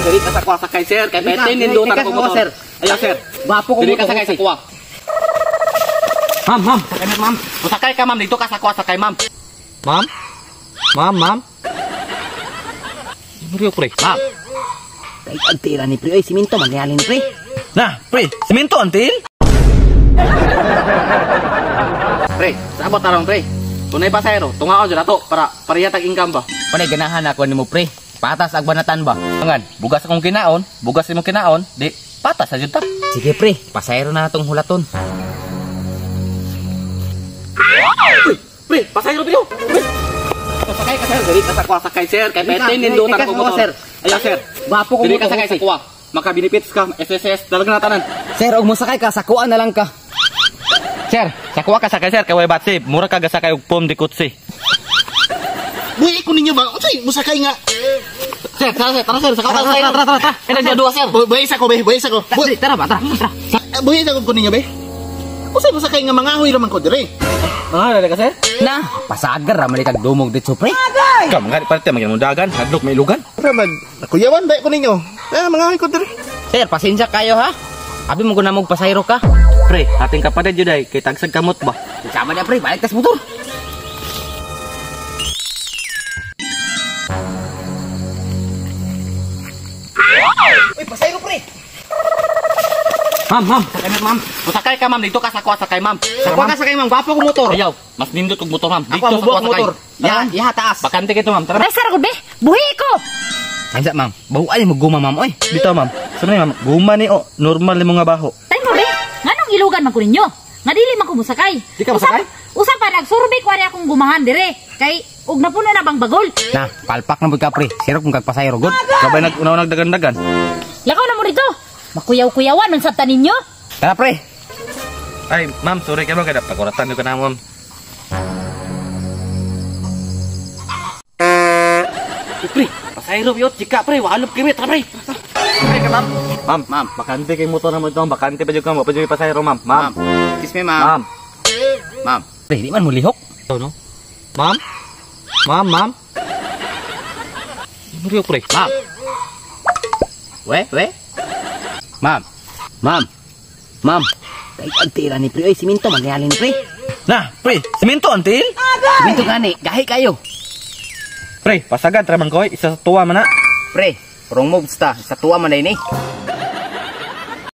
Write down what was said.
Diri ka sa kuha sakay, sir. Kay pwede nindutan ko motor. Sir. Ayaw, sir. Gwapo ko Diri ka motor. sakay sa kuha. Ma'am, ma'am, sakay na, ma'am. Musakay ka, ma'am. Dito ka sa kuha sakay, ma'am. Ma'am? Ma'am, ma'am? Mario, pre. Ma'am. Kay agtira ni pre, oy, siminto man ni pre. Na, pre, siminto antil? Pre, sabot tarong pre. Tunay pa sayro, tungaon jud ato para pareha tag income ba. Panay ganahan ako nimo pre. Patas ag banatan ba? Angan, bugas akong kinaon, bugas imong kinaon, di patas sa jud ta. Sige pre, pasayro na atong hulaton. Pre, pre, pasayro pre. Pre. Sakay ka sir, diri ka sa kuha sakay sir, kay pwede nindutan ko motor. Sir. Ayaw sir. Gwapo ko Diri ka motor. sakay sa kuha. Maka-benefits ka, SSS, talaga na tanan. Sir, og mosakay ka sa kuha na lang ka. Sir, sa kuha ka sakay sir, kay way batsi, mura ka gasakay og pom di kutsi. Buhi ko ninyo ba? Unsay musakay nga? Sir, tara sir, tara sir, sa kuha Tara, tara, tara, tara. Kaya dua sir. Buhi sa ko be, buhi sa ko. Tara ba, tara, tara. Buhi sa ko ninyo be. Unsay musakay nga mangahoy ra man ko dire? Mga ka sir? Na, pasagar ra man kag dumog dito pre. Ka mga parte mga mundagan, hadlok may ilugan. Ra man nakuyawan ba ko ninyo? Ah, mangahoy ko dire. Sir, pasensya kayo ha. Abi mo guna mong pasayro ka. Pre, ating kapatid yun ay kay tagsag kamot ba? Sama na pre, balik tas motor. Uy, pasayro pre. Ma'am, ma'am, sakay na ma'am. Musakay ka ma'am, dito ka sa kuha sakay ma'am. Sa kuha ka sakay ma'am, gwapo ko motor. Ayaw, mas nindot og motor ma'am. Ako Dito ang sa kuha bubuak sakay. motor. Ya, ya taas. Bakante kito ma'am, tara. Ay, sir, ako be. Buhi ko. Kansa ma'am, bahuan mo guma ma'am oy. Dito ma'am. Sino ma'am? Guma ni o, normal ni mga baho. Time mo be. Nganong ilugan man ko ninyo? Nga dili man ko musakay. Di ka musakay? Usa pa nagsurvey ko ari akong gumahan dire. Kay og napuno na bang bagol. Na, palpak na pud ka pre. Sirok mong kag pasayro god. Kabay nag unaw nagdagandagan. Lakaw na mo dito. Makuyaw-kuyawan man sabta ninyo. Tara pre. Ay, ma'am, sorry kay ma'am kada paguratan ka na ma'am. Pre, pasayro yot, chika pre, walop kami, tara pre. Pre ka ma'am. Ma'am, Ma'am. bakante kay motor na mo ito, bakante pa jud ka mo, pa jud pasayro ma'am. Ma'am. Kiss me ma'am. Ma'am. Ma'am. Pre, di man mo lihok. Ito, no? Ma'am? Ma'am, ma'am? Mario, pre. Ma'am. We, we. Ma'am. Ma'am. Ma'am. Kay agtira ni pre, oy, siminto man ni pre. Na, pre, siminto antil? Siminto gani, gahi kayo. Pre, pasagan, tara man koy, isa sa tuwa man na. Pre, wrong moves ta, sa tuwa man ni.